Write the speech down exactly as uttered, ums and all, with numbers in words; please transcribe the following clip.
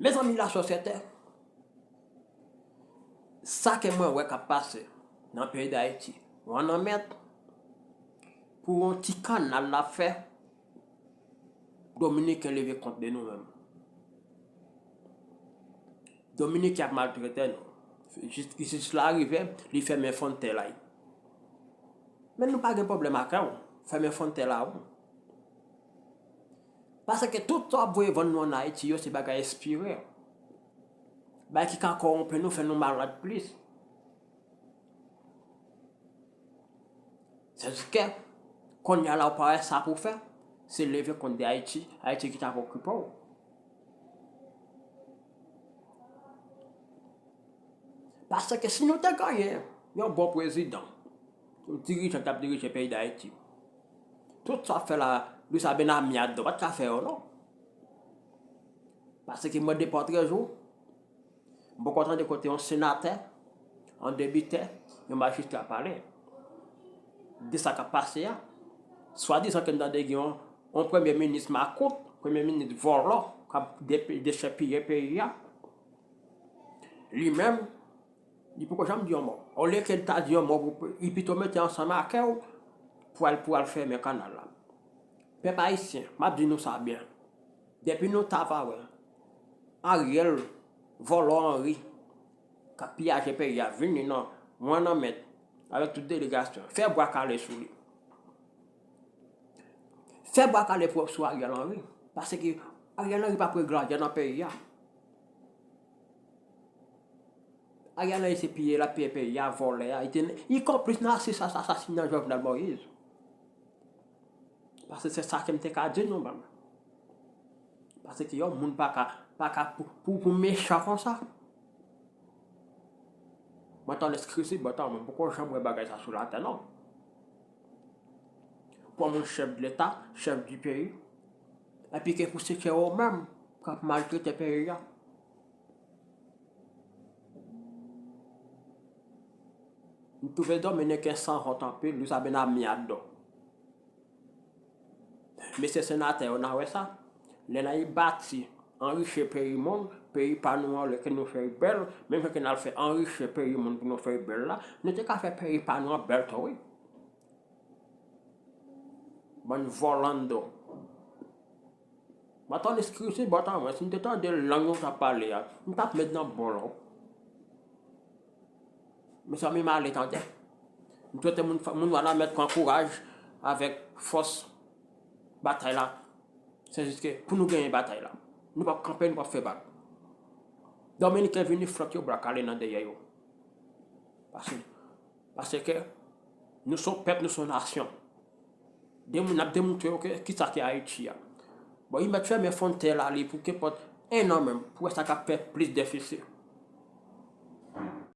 Mezanmi, lasosyete, sa ke mwen wè k ap pase nan peyi Dayiti, w annan mèt pou yon ti kanal l ap fè, Dominiken leve kont de nou menm. Dominiken ap maltrete nou. Jis, jis la rive, li fèmen fwontyè la. Men nou pa gen pwoblèm ak ou, fèmen fwontyè la ou. Paske tout sa w ap voye vann nou ann Ayiti yo, se bagay espire. Bagay ki ka kòwonpi nou, fè nou malad plis. Sèdike, kounye a la, ou pa wè sa pou fè, se leve kont de Ayiti, Ayiti ki t ap okipe w. Paske si nou te genyen yon bon prezidan, yon dirijan k t ap dirije peyi Dayiti, tout sa w ap fè la, Luis Abinader, yo pa t ka fè yo, non. Paske mwen, de pòtrejou, m poko tande kote yon senatè, yon depite, yon majistra pale de sa k ap pase a. Swadizan ke m tande gen yon, yon premye minis makout, premye minis vòlò, k ap de-, dechèpiye peyi a. Li menm, li poko janm di yon mo. Olye ke l ta di yon mo, pou, li pito mete ansanm ak ou pou al, pou al fèmen kanal la. Pèp ayisyen, m ap di nou sa byen. Depi nou ta va wè Ariel, vòlò Henry, k ap piyaje peyi a, vini nan, mwen nan mèt, avèk tout delegasyon, fè bwa kale sou li. Fè bwa kale pou, sou Ariel Henry. Paske Ariel Henry p ap regle ayen nan peyi a. Ariel Henry se piye l ap piye peyi a, vòlè a. Li te, li konplis nan asis-, asasinan Jovenel Moïse. Paske se sa ke m te ka di nou menm. Paske yon moun pa ka, pa ka pou, pou, pou mechan konsa. Mwen, tan eskri si bò tan, mwen poko janm wè bagay sa sou latè, non. Pou yon moun chèf de leta, chèf di peyi, epi ke pou se ke ou menm k ap maltrete peyi a. M twouve Dominiken sanwont anpil, Luis Abinader. Mesye senatè yo, n a wè sa. Lè n a bati, anrichi peyi moun, peyi pa nou an, lè ke nou fè l bèl, menm jan ke n al fè anrichi peyi moun pou nou fè l bèl la, nou te ka fè peyi pa nou an bèl tou, wi. Bann vòlando. Mwen, tan eskri si bò tan mwen, si m te tande lang yo t ap pale a, m t ap met nan bòlò. Mezanmi, m ale tande. M swete moun, moun Wanament pran kouraj avèk fòs batay la. Se jis ke pou nou genyen batay la, nou p ap kanpe, nou p ap fè vag. Dominiken vini, flank yo bwa kale nan dèyè yo. Paske, paske nou se yon pèp, nou se yon nasyon. Demoun, n ap demontre yo ke kisa ki Ayiti a. Bon, li mèt fèmen fwontyè la, li pou kenpòt en an menm, pou wè sa k ap fè plis defisi.